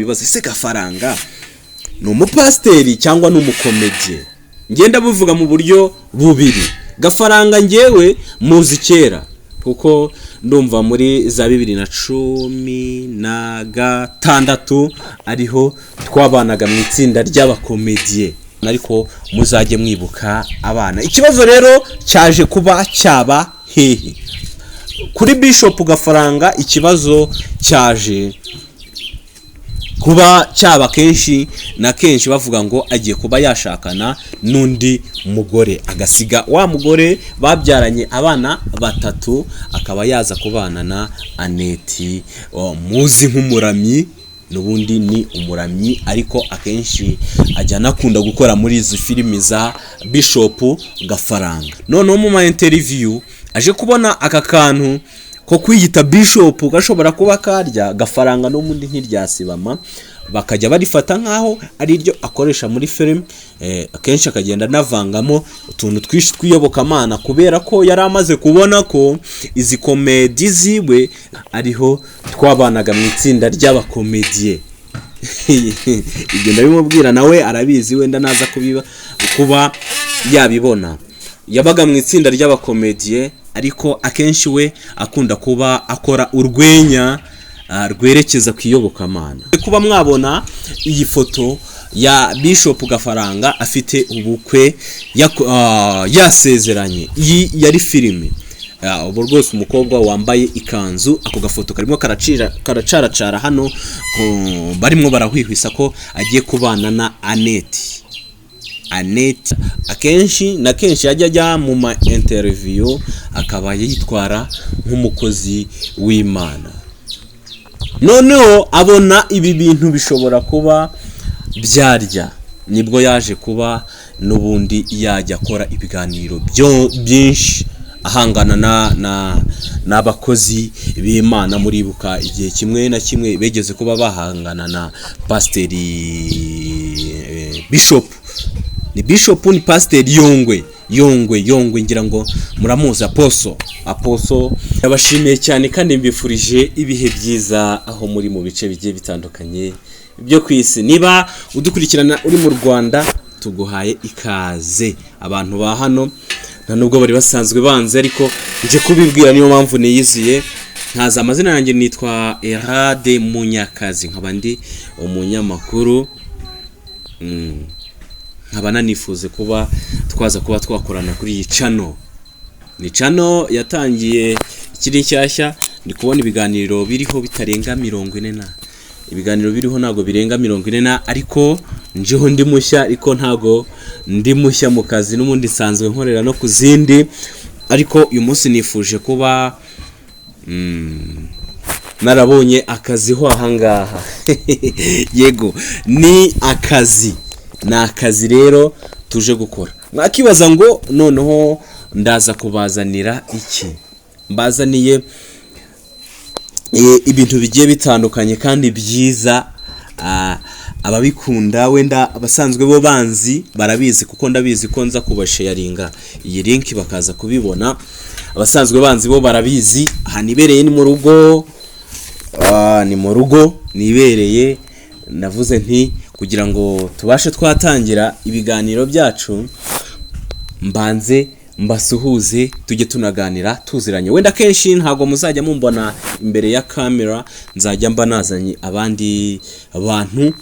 Bibaza: ese Gafaranga ni umupasiteri cyangwa ni umukomediye? Ngenda buvuga mu buryo bubiri. Gafaranga ngewe muzi kera, kuko ndumva muri za 2016 ariho twabanaga mu itsinda ry'abakomediye, ariko muzajye mwibuka abana. Ikibazo rero cyaje kuba cyaba hehe kuri Bishop Gafaranga? Ikibazo cyaje kuba cyaba kenshi na kenshi bavuga ngo agiye kuba yashakana n'undi mugore, agasiga wa mugore babyaranye abana batatu, akaba yaza kubana na Aneti muzi nk'umuramyi. N'ubundi ni umuramyi, ariko akenshi ajya anakunda gukora muri izi filimi za Bishop Gafaranga. Noneho mu ma interview aje kubona aka kantu ko kwiyita Bishop gashobora kuba karya Gafaranga, n'ubundi ntiryasibama, bakajya barifata nk'aho ari iryo akoresha muri filime. Akenshi akagenda anavangamo utuntu twinshi tw'iyobokamana, kubera ko yari amaze kubona ko izi komedi ziwe, ariho twabanaga mu itsinda ry'abakomediye. Ibyo ndabimubwira, nawe arabizi, wenda naza kubiba kuba yabibona. Yabaga mu itsinda ry'abakomediye, ariko akenshi we akunda kuba akora urwenya rwerekeza ku iyobokamana. Kuba mwabona iyi foto ya Bishop Gafaranga afite ubukwe, yasezeranye, iyi yari filime. Ubu rwose umukobwa wambaye ikanzu, ako gafoto karimo karacaracara hano, barimo barahwihwisa ko agiye kubana na Aneti. Aneti akenshi na kenshi yajya ajya mu ma interview akaba yitwara nk'umukozi w'Imana. Noneho abona ibi bintu bishobora kuba byarya, nibwo yaje kuba n'ubundi yajya akora ibiganiro byinshi ahangana na n'abakozi b'Imana. Muribuka igihe kimwe na kimwe begeze kuba bahangana na pasiteri Bishop, ni Bishop, ni Pasiteri Yongwe, Yongwe, Yongwe, ngira ngo muramuzi, Apostle, Apostle. Yabashimiye cyane kandi mbifurije ibihe byiza aho muri mu bice bigiye bitandukanye byo ku isi. Niba udukurikirana uri mu Rwanda, tuguhaye ikaze. Abantu ba hano nta nubwo bari basanzwe banze, ariko nje kubibwira, niyo mpamvu niyiziye nkaza. Amazina yanjye nitwa Erade Munyakazi, nkaba ndi umunyamakuru, nkaba nanifuze kuba twaza kuba twakorana kuri iyi channel. Ni channel yatangiye ikiri nshyashya. Ndi kubona ibiganiro biriho bitarenga 40 na, ibiganiro biriho ntabwo birenga 40 na, ariko njeho ndi mushya, ariko ntabwo ndi mushya mu kazi, n'ubundi nsanzwe nkorera no ku zindi, ariko uyu munsi nifuje kuba narabonye akazi ho ahangaha. Yego, ni akazi, ni akazi rero tuje gukora. Mwakibaza ngo noneho ndaza kubazanira iki? Mbazaniye ibintu bigiye bitandukanye kandi byiza. Ababikunda, wenda abasanzwe bo banzi barabizi, kuko ndabizi ko nza kubasharinga iyi link bakaza kubibona. Abasanzwe banzi bo barabizi. Aha nibereye ni mu rugo, ni mu rugo nibereye. Navuze nti kugira ngo tubashe twatangira ibiganiro byacu, mbanze mbasuhuze, tujye tunaganira tuziranye. Wenda kenshi ntabwo muzajya mumbona imbere ya kamera, nzajya mba nazanye abandi bantu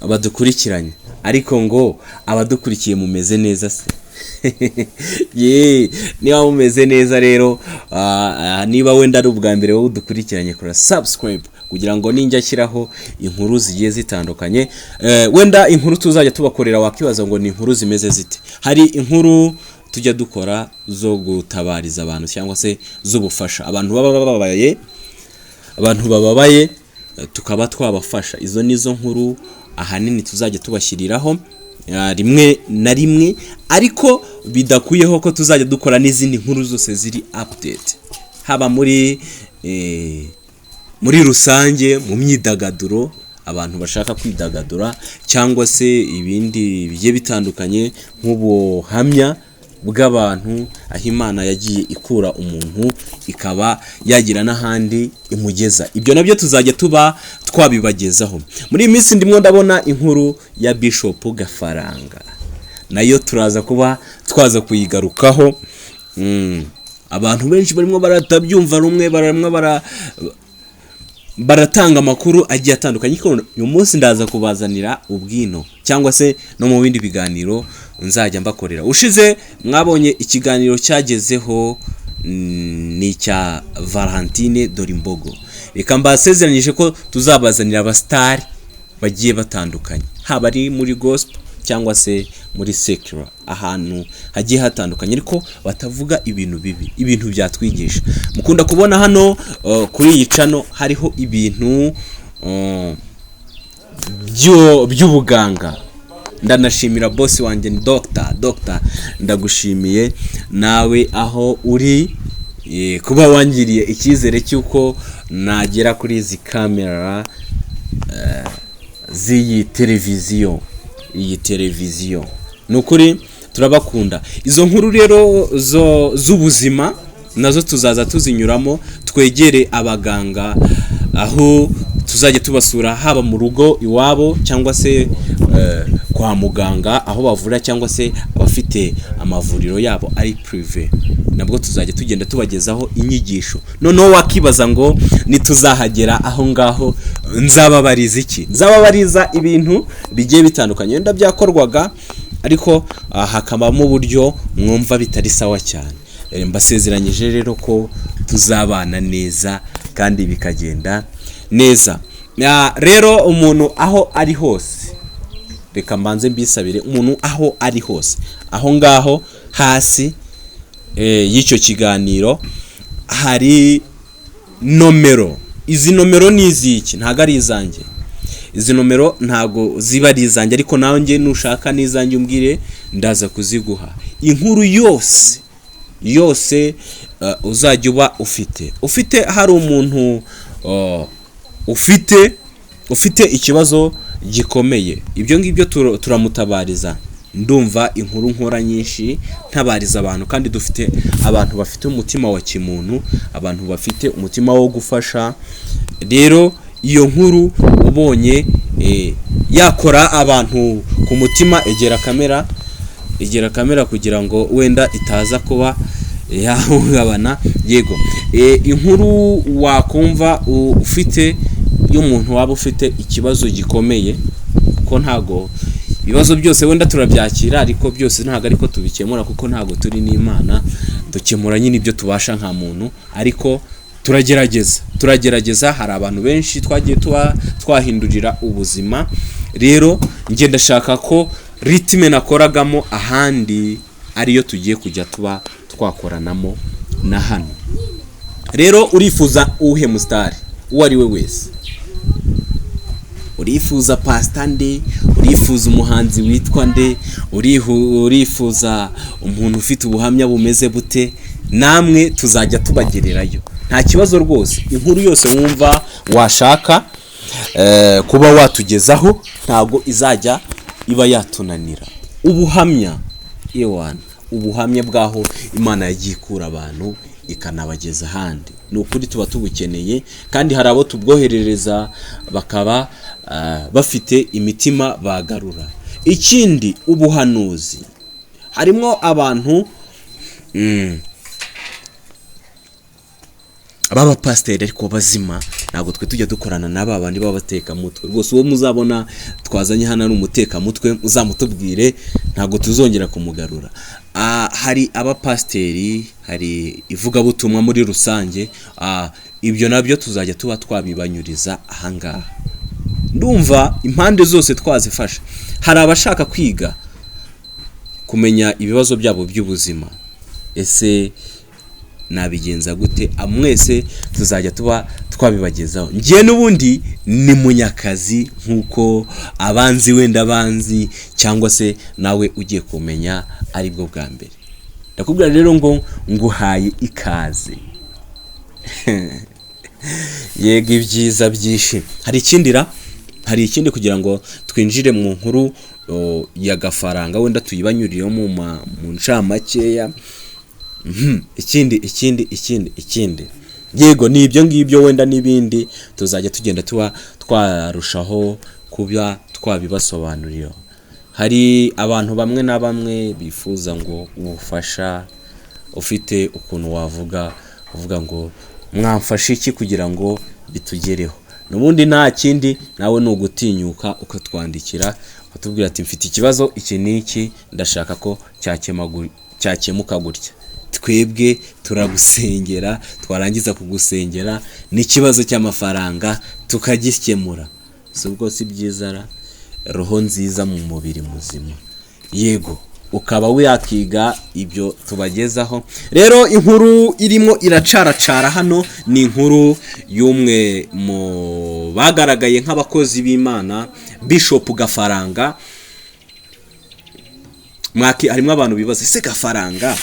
badukurikiranye. Ariko ngo abadukurikiye mumeze neza se? Ye, niba mumeze neza rero, niba wenda ari ubwa mbere wowe udukurikiranye, kora subscribe kugira ngo ninjya ashyiraho inkuru zigiye zitandukanye. Wenda inkuru tuzajya tubakorera, wakibaza ngo ni inkuru zimeze zite? Hari inkuru tujya dukora zo gutabariza abantu cyangwa se z'ubufasha, abantu baba bababaye, abantu bababaye, tukaba twabafasha. Izo nizo nkuru ahanini tuzajya tubashyiriraho rimwe na rimwe, ariko bidakuyeho ko tuzajya dukora n'izindi nkuru zose ziri update, haba muri rusange mu myidagaduro, abantu bashaka kwidagadura, cyangwa se ibindi bigiye bitandukanye nk'ubuhamya. bw'abantu, aho Imana yagiye ikura umuntu ikaba yagira n'ahandi imugeza. Ibyo nabyo tuzajya tuba twabibagezaho. Muri iyi minsi ndimo ndabona inkuru ya Bishop Gafaranga, nayo turaza kuba twaza kuyigarukaho. Abantu benshi barimo baratabyumva rumwe, barimo baratanga amakuru agiye atandukanye, ariko uyu munsi ndaza kubazanira ubwino cyangwa se no mu bindi biganiro nzajya mbakorera. Ushize mwabonye ikiganiro cyagezeho, ni icya Valentine Dorimbogo. Reka mbasezeranyije ko tuzabazanira abasitari bagiye batandukanye, haba ari muri gospel cyangwa se muri secular, ahantu hagiye hatandukanye, ariko batavuga ibintu bibi, ibintu byatwigisha. Mukunda kubona hano kuri iyi channel hariho ibintu by'ubuganga. Ndanashimira boss wanjye ni Dogita, ndagushimiye nawe aho uri, kuba wangiriye icyizere cy'uko nagera kuri izi kamera z'iyi televiziyo. Iyi televiziyo ni ukuri turabakunda. Izo nkuru rero zo z'ubuzima nazo tuzaza tuzinyuramo, twegere abaganga aho tuzajya tubasura, haba mu rugo iwabo cyangwa se kwa muganga aho bavura, cyangwa se abafite amavuriro yabo ari privé, nabwo tuzajya tugenda tubagezaho inyigisho. Noneho wakibaza ngo nituzahagera aho ngaho nzababariza iki? Nzababariza ibintu bigiye bitandukanye wenda byakorwaga, ariko hakabamo uburyo mwumva bitari sawa cyane. Mbasezeranyije rero ko tuzabana neza kandi bikagenda neza. Rero umuntu aho ari hose, reka mbanze mbisabire, umuntu aho ari hose aho ngaho hasi y'icyo kiganiro hari nomero. Izi nomero ni iz'iki? Ntabwo ari izanjye. Izi nomero ntabwo ziba ari izanjye, ariko nanjye nushaka n'izanjye umbwire, ndaza kuziguha. Inkuru yose yose uzajya uba ufite hari umuntu ufite ikibazo gikomeye, ibyo ngibyo turamutabariza. Ndumva inkuru nkora nyinshi ntabariza abantu, kandi dufite abantu bafite umutima wa kimuntu, abantu bafite umutima wo gufasha. Rero iyo nkuru ubonye yakora abantu ku mutima, egera kamera, egera kamera kugira ngo wenda itaza kuba yahungabana. Yego, inkuru wakumva ufite y'umuntu waba ufite ikibazo gikomeye, kuko ntago ibibazo byose wenda turabyakira, ariko byose ntabwo ariko tubikemura, kuko ntabwo turi n'Imana. Dukemura nyine ibyo tubasha nka muntu, ariko turagerageza, turagerageza. Hari abantu benshi twagiye tuba twahindurira ubuzima. Rero njye ndashaka ko rythme nakoragamo ahandi ariyo tugiye kujya tuba twakoranamo na hano. Rero urifuza uwuhe musitari uwo ari we wese? Urifuza pasita nde? Urifuza umuhanzi witwa nde? Urifuza umuntu ufite ubuhamya bumeze bute? Namwe tuzajya tubagererayo, nta kibazo rwose. Inkuru yose wumva washaka kuba watugezaho ntabwo izajya iba yatunanira. Ubuhamya, ewana, ubuhamya bw'aho Imana yagiye ikura abantu ikanabageza ahandi, ni ukuri tuba tubukeneye, kandi hari abo tubwoherereza bakaba bafite imitima bagarura. Ikindi, ubuhanuzi. Harimo abantu b'abapasiteri ariko bazima. Ntabwo twe tujya dukorana n'aba bandi b'abatekamutwe rwose. Uwo muzabona twazanye hano ari umutekamutwe, uzamutubwire, ntabwo tuzongera kumugarura. Hari abapasiteri, hari ivugabutumwa muri rusange. Ibyo nabyo tuzajya tuba twabibanyuriza ahangaha. Ndumva impande zose twazifasha. Hari abashaka kwiga kumenya ibibazo byabo by'ubuzima, ese nabigenza gute? Mwese tuzajya tuba twabibagezaho. Ngiye n'ubundi ni Munyakazi, nk'uko abanzi wenda banzi, cyangwa se nawe ugiye kumenya aribwo bwa mbere. Ndakubwira rero ngo nguhaye ikaze. Yego, ibyiza byinshi. Hari ikindi ra? Hari ikindi? Hari ikindi kugira ngo twinjire mu nkuru ya Gafaranga, wenda tuyibanyuriyeho mu ncamakeya. Ikindi ikindi ikindi ikindi, yego, ni ibyo ngibyo. Wenda n'ibindi tuzajya tugenda tuba twarushaho kuba twabibasobanurira. Hari abantu bamwe na bamwe bifuza ngo ubufasha, ufite ukuntu wavuga uvuga ngo mwamfashe iki kugira ngo bitugereho. N'ubundi nta kindi, nawe ni ugutinyuka ukatwandikira, ukatubwira ati mfite ikibazo iki n'iki, ndashaka ko cyakemuka gutya. Twebwe turagusengera, twarangiza kugusengera n'ikibazo cy'amafaranga tukagikemura. Si ubwo si byiza ra? Roho nziza mu mubiri muzima. Yego, ukaba wakiga ibyo tubagezaho. Rero inkuru irimo iracaracara hano ni inkuru y'umwe mu bagaragaye nk'abakozi b'Imana, Bishop Gafaranga. Mwaki harimo abantu bibaza: ese Gafaranga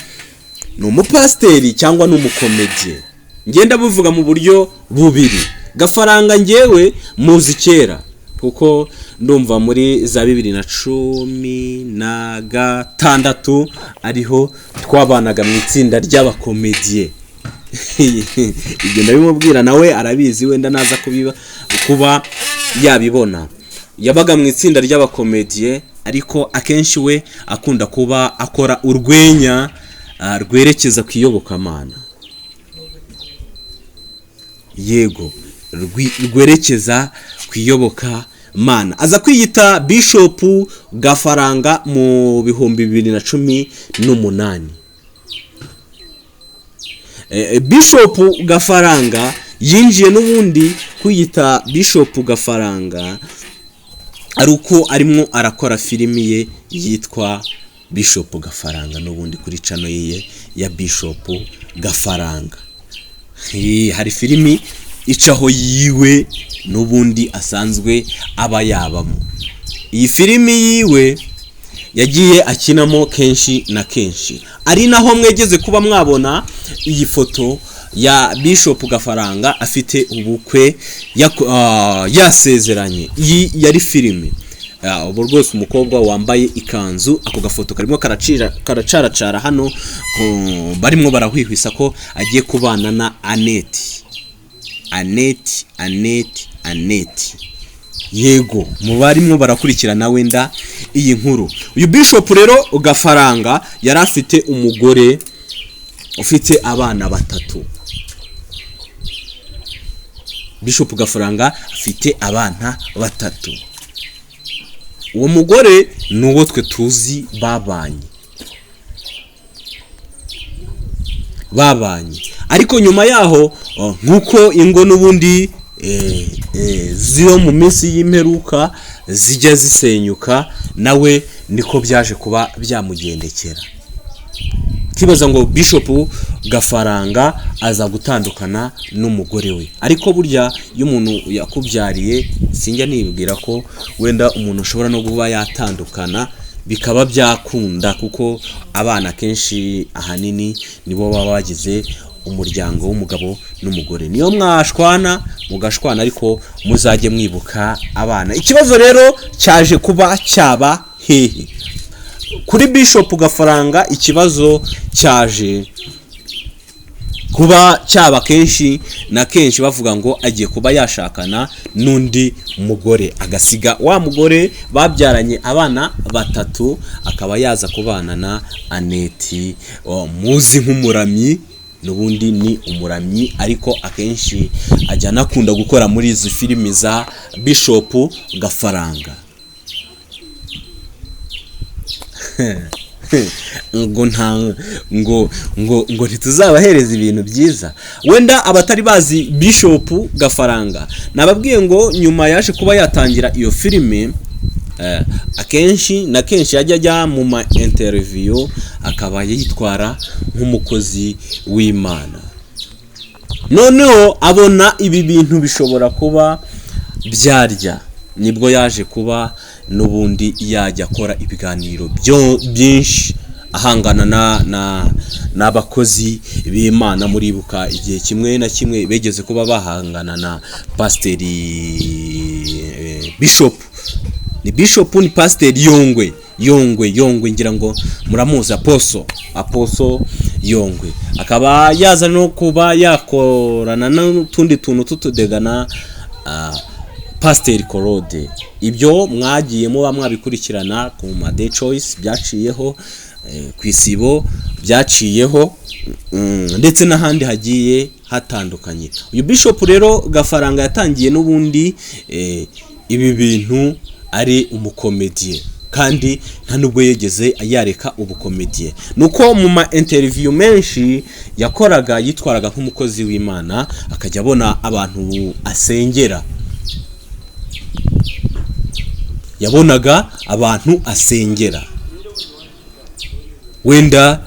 ni umupasiteri cyangwa ni umukomediye? Ngenda buvuga mu buryo bubiri. Gafaranga ngewe muzi kera, kuko ndumva muri za 2016 ariho twabanaga mu itsinda ry'abakomediye. Ibyo ndabimubwira, nawe arabizi, wenda naza kubiba kuba yabibona. Yabaga mu itsinda ry'abakomediye, ariko akenshi we akunda kuba akora urwenya rwerekeza ku iyobokamana. Yego, rwerekeza ku iyobokamana. Aza kwiyita Bishop Gafaranga mu 2018. Bishop Gafaranga yinjiye n'ubundi kwiyita Bishop Gafaranga ari uko arimo arakora filimi ye yitwa Bishop Gafaranga, n'ubundi kuri channel ye ya Bishop Gafaranga. Hari filimi icaho yiwe n'ubundi asanzwe aba yabamo. Iyi filimi yiwe yagiye akinamo kenshi na kenshi, ari naho mwegeze kuba mwabona iyi foto ya Bishop Gafaranga afite ubukwe, yasezeranye. Iyi yari filimi. Ubu rwose umukobwa wambaye ikanzu, ako gafoto karimo karacaracara hano, barimo barahwihwisa ko agiye kubana na Aneti, Aneti, Aneti, Aneti. Yego, mu barimo barakurikirana wenda iyi nkuru, uyu Bishop rero Gafaranga yari afite umugore ufite abana batatu. Bishop Gafaranga afite abana batatu. Uwo mugore ni uwo twe tuzi babanye, ariko nyuma yaho, nk'uko ingo n'ubundi ziyo mu minsi y'imperuka zijya zisenyuka, nawe niko byaje kuba byamugendekera. Kibaza ngo Bishop Gafaranga aza gutandukana n'umugore we, ariko burya iyo umuntu yakubyariye, sinjya nibwira ko wenda umuntu ashobora no kuba yatandukana bikaba byakunda, kuko abana kenshi ahanini nibo baba bagize umuryango w'umugabo n'umugore. Niyo mwashwana mugashwana, ariko muzajye mwibuka abana. Ikibazo rero cyaje kuba cyaba hehe kuri Bishop Gafaranga? Ikibazo cyaje kuba cyaba kenshi na kenshi bavuga ngo agiye kuba yashakana n'undi mugore, agasiga wa mugore babyaranye abana batatu, akaba yaza kubana na Aneti muzi nk'umuramyi. N'ubundi ni umuramyi, ariko akenshi ajya anakunda gukora muri izi filimi za Bishop Gafaranga. Ngo nta ngo ngo ngo ntituzabahereza ibintu byiza. Wenda abatari bazi Bishop Gafaranga, nababwiye ngo nyuma yaje kuba yatangira iyo filime, akenshi na kenshi yajya ajya mu ma interview akaba yitwara nk'umukozi w'Imana. Noneho abona ibi bintu bishobora kuba byarya, nibwo yaje kuba n'ubundi yajya akora ibiganiro byinshi ahangana n'abakozi b'Imana. Muribuka igihe kimwe na kimwe begeze kuba bahangana na pasiteri. Bishop ni Bishop, ni Pasiteri Yongwe. Yongwe, Yongwe, ngira ngo muramuzi, Apostle Yongwe, akaba yaza no kuba yakorana n'utundi tuntu tutudegana Pasiteri Korode. Ibyo mwagiye muba mwabikurikirana ku ma The Choice byaciyeho, ku Isibo byaciyeho, ndetse n'ahandi hagiye hatandukanye. Uyu Bishop rero Gafaranga yatangiye n'ubundi ibi bintu ari umukomediye, kandi nta nubwo yigeze yareka ubukomediye. Nuko mu ma interview menshi yakoraga yitwaraga nk'umukozi w'Imana, akajya abona abantu asengera, yabonaga abantu asengera wenda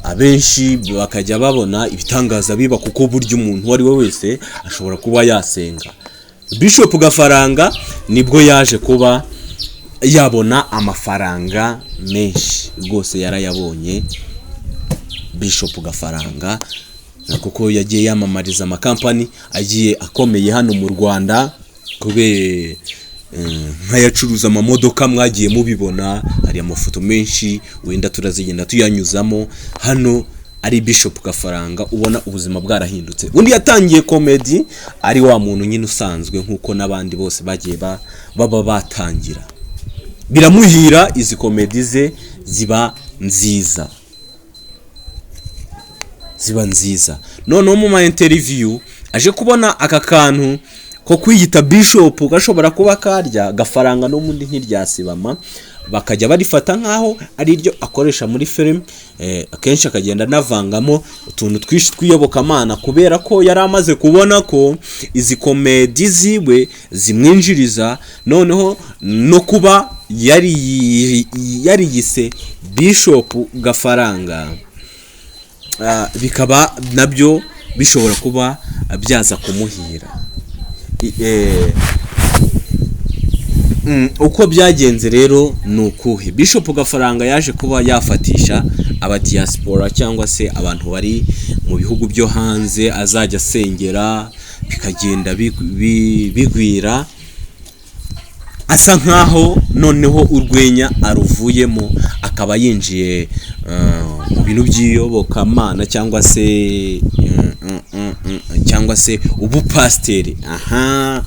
abenshi bakajya babona ibitangaza biba, kuko burya umuntu uwo ari we wese ashobora kuba yasenga. Bishop Gafaranga nibwo yaje kuba yabona amafaranga menshi, rwose yarayabonye Bishop Gafaranga, kuko yagiye yamamariza amakampani agiye akomeye hano mu Rwanda, kubera nk'ayacuruza amamodoka, mwagiye mubibona, hari amafoto menshi wenda turazigenda tuyanyuzamo hano ari Bishop Gafaranga, ubona ubuzima bwarahindutse. Undi yatangiye komedi ari wa muntu nyine usanzwe nk'uko n'abandi bose bagiye baba batangira, biramuhira, izi komedi ze ziba nziza, ziba nziza. Noneho mu ma interview aje kubona aka kantu ko kwiyita Bishop gashobora kuba karya Gafaranga n'ubundi ntiryasibama, bakajya barifata nk'aho ari iryo akoresha muri filime, akenshi akagenda anavangamo utuntu twinshi tw'iyobokamana, kubera ko yari amaze kubona ko izi komedi ziwe zimwinjiriza. Noneho no kuba yariyise Bishop Gafaranga, bikaba nabyo bishobora kuba byaza kumuhira. Uko byagenze rero ni ukuhe Bishop Gafaranga yaje kuba yafatisha abadiaspora cyangwa se abantu bari mu bihugu byo hanze azajya asengera, bikagenda bigwira, asa nkaho noneho urwenya aruvuyemo, akaba yinjiye mu bintu by'iyobokamana cyangwa se ubupasiteri. Aha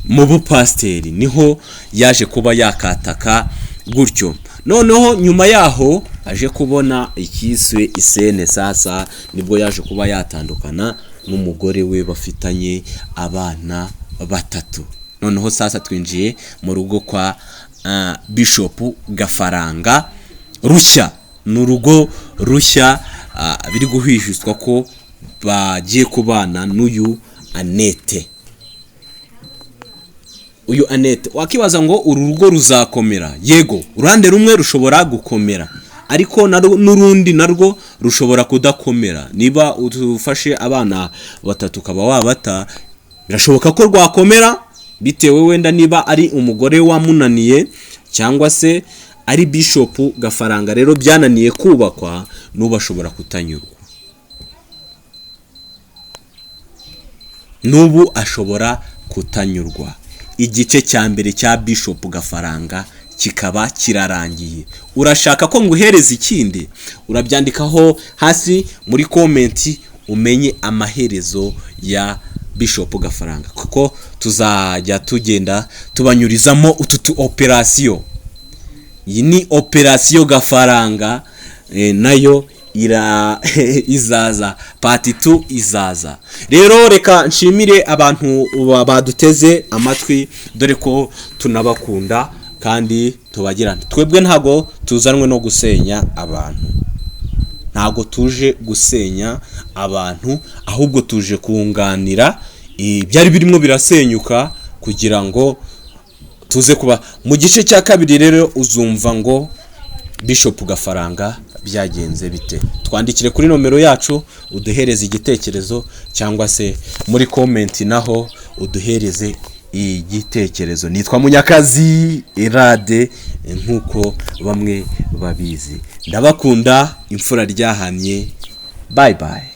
mu bupasiteri niho yaje kuba yakataka gutyo. Noneho nyuma yaho aje kubona ikiswe isene, sasa nibwo yaje kuba yatandukana n'umugore we bafitanye abana 3. Noneho sasa twinjiye mu rugo kwa Bishop Gafaranga rushya, ni urugo rushya, biri guhwihwiswa ko bagiye kubana n'uyu Annette. Uyu Annette wakibaza ngo uru rugo ruzakomera? Yego, uruhande rumwe rushobora gukomera, ariko n'urundi narwo rushobora kudakomera. Niba ufashe abana 3 ukaba wabata, birashoboka ko rwakomera bitewe wenda niba ari umugore wamunaniye cyangwa se ari Bishop Gafaranga rero byananiye kubakwa, n'ubu ashobora kutanyurwa, n'ubu ashobora kutanyurwa. Igice cya mbere cya Bishop Gafaranga kikaba kirarangiye. Urashaka ko nguhereza ikindi? Urabyandikaho hasi muri komenti umenye amaherezo ya Bishop Gafaranga, kuko tuzajya tugenda tubanyurizamo utu tu operasiyo. Iyi ni operasiyo Gafaranga, nayo izaza, part 2 izaza. Rero reka nshimire abantu baduteze amatwi, dore ko tunabakunda kandi tubagirana. Twebwe ntago tuzanwe no gusenya abantu, ntago tuje gusenya abantu, ahubwo tuje kunganira ibyari birimo birasenyuka kugira ngo tuze kuba mu gice cya kabiri. Rero uzumva ngo Bishop Gafaranga byagenze bite. Twandikire kuri nomero yacu uduhereze igitekerezo, cyangwa se muri comment naho uduhereze igitekerezo. Nitwa Munyakazi Erade nkuko bamwe babizi. Ndabakunda, imfura ryahamye. Bye bye.